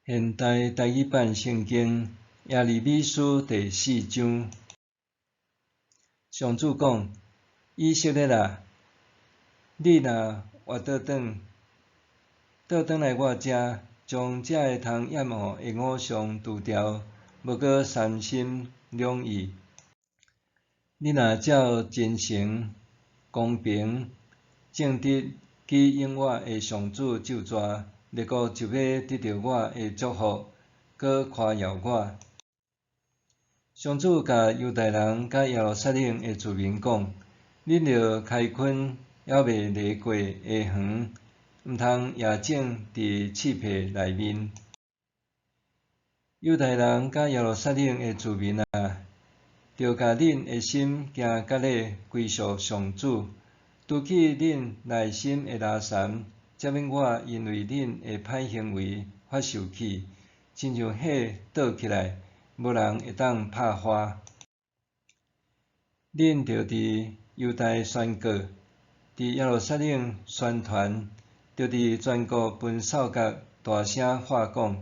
現代台語版聖經耶利米書第四章，上主講：以色列啊，你若活倒轉，倒轉來我遮，將這个通厭惡的偶像除掉，無閣三心兩意。你若照真誠、公平、正直去應我的上主咒詛，列國就欲得著我的祝福，閣誇耀我。上主共猶大人佮耶路撒冷的住民講：恁著開墾猶未犁過的園，毋通掖種佇翅皮內面。猶大人佮耶路撒冷的住民啊，著共恁的心行割禮歸屬上主，除去恁內心的垃圾，才免我因為恁的歹行為發受氣，親像火倒起來，無人會當拍化。恁著佇猶大宣告，佇耶路撒冷宣傳，著佇全國奔掃角大聲喊講：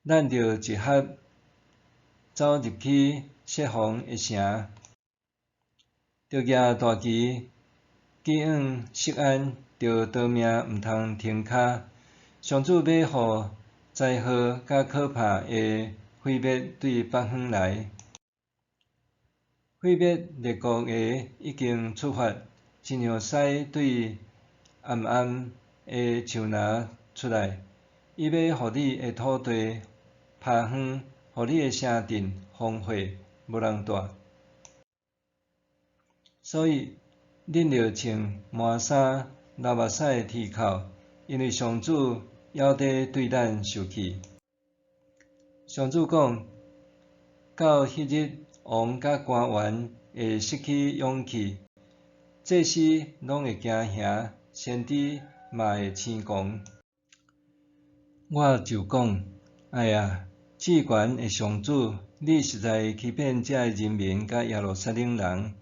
咱著集合走入去設防的城，著舉大旗，去往錫安，著逃命毋通停跤。上主欲予災禍佮可怕的毀滅對北方來。毀滅列國的已經出發，親像獅對暗暗的樹林出來。伊欲予你的土地拋荒，予你的城鎮荒廢，無人蹛。所以，恁著穿麻衫，流目屎的啼哭，因為上主猶佇對咱受氣。上主講，到彼日，王佮官員會失去勇氣，祭司攏會驚嚇，先知嘛會癡狂。我就講：哎呀，至懸的上主，你實在欺騙這个人民佮耶路撒冷人。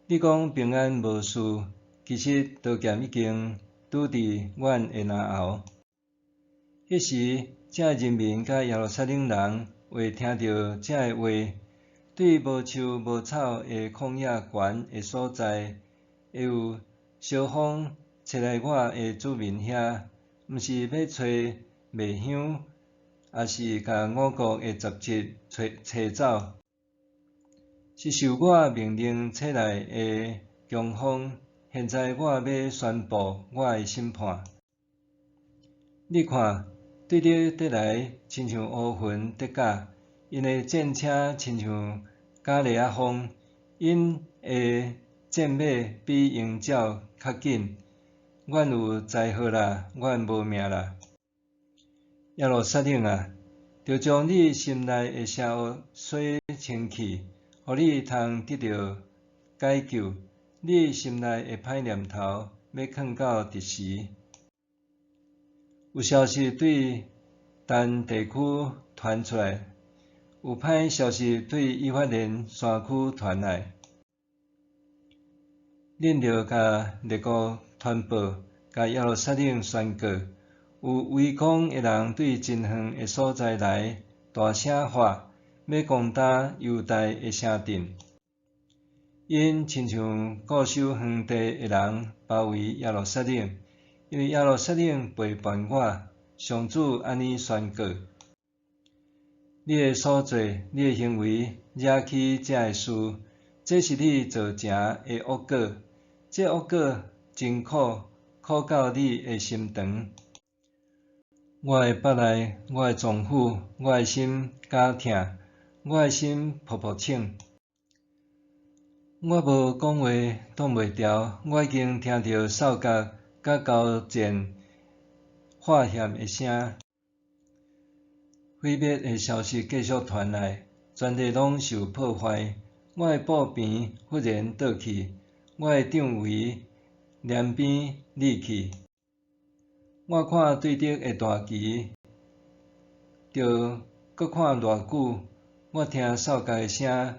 你講平安無事，其實刀劍已經拄佇阮的嚨喉。彼時，這个人民佮耶路撒冷人會聽著這个話，對無樹無草的曠野懸的所在，會有燒風吹來我的子民遐，毋是欲吹麥香，抑是共五穀的雜質吹走，是受我命令吹來的強風。現在我欲宣布我的審判。你看，對德得來，親像烏雲得駕；𪜶的戰車親像迦勒仔風，𪜶的戰馬比鷹鳥較緊。阮有災禍啦，阮無命啦！耶路撒冷啊，著將你心內的邪惡洗清去，予你通得著解救。你心內的歹念頭，欲囥到佇時？有消息對但地區傳出來，有歹消息對以法蓮山區傳來。恁著共列國傳報，共耶路撒冷宣告，有圍攻的人對真遠的所在來，大聲喊，欲攻打猶大的城鎮。𪜶親像固守園地的人包圍耶路撒冷，因為耶路撒冷背叛我，上主按呢宣告。你的所做，你的行為，惹起這个事，這是你造成的惡果。這惡果真苦，苦到你的心腸。我的腹內，我的臟腑，我的心絞疼，我的心噗噗衝。我無講話擋袂牢，我已經聽著掃角佮交戰喊喊的聲。毀滅的消息繼續傳來，全地攏受破壞。我的布棚忽然倒去，我的帳帷連邊裂去。我看對德的大旗，著閣看偌久；我聽掃角的聲，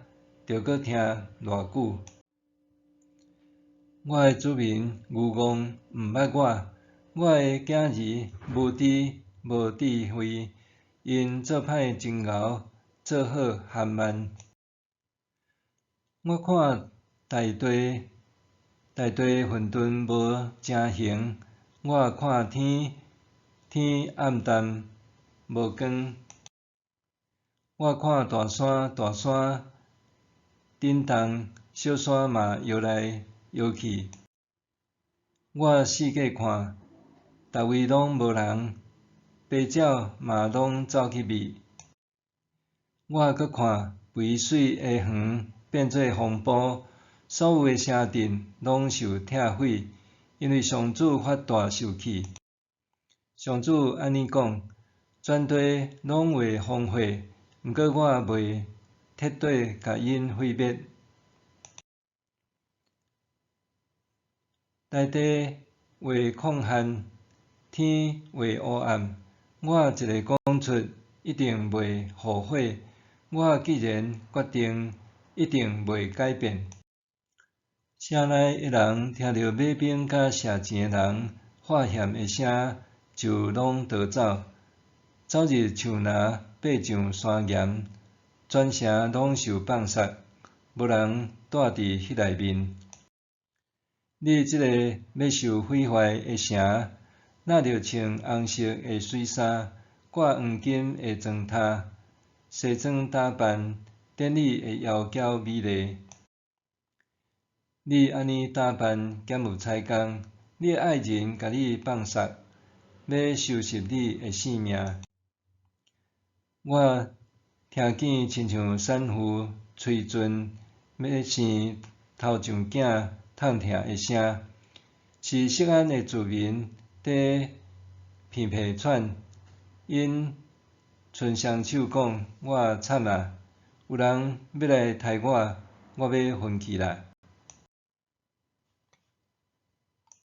著閣聽偌久。我的子民愚戇，毋捌我；我的囝兒無知，無智慧，𪜶做歹真𠢕，做好含慢。我看大地，大地混沌無成形；我看天，天暗淡無光。我看大山，大山振動，小山嘛搖來搖去。我四界看，逐位攏無人，白鳥嘛攏走去覕。我閣看肥媠的園變做荒埔，所有的城鎮攏受拆毀，因為上主發大受氣。上主按呢講：全地攏會荒廢，毋過我袂徹底共𪜶毀滅。大地會曠旱，天會烏暗。我一个講出，一定袂後悔。我既然決定，一定袂改變。城內的人聽著馬兵佮射箭的人喊喊的聲，就攏逃走，走入樹林，爬上山岩，全城攏受放殺，無人蹛佇彼內面。你這個欲受毀壞的城，若著穿紅色的水衫，掛黃金的妝鈗，梳妝打扮，典禮的窈窕美麗。你按呢打扮，兼有彩工，你的愛人共你放殺，欲收拾你的性命。我聽見親像產婦催陣欲生頭上囝痛疼的聲，是錫安的子民佇鼻鼻喘，𪜶伸雙手講：我慘啊！有人欲來刣我，我欲昏去啦！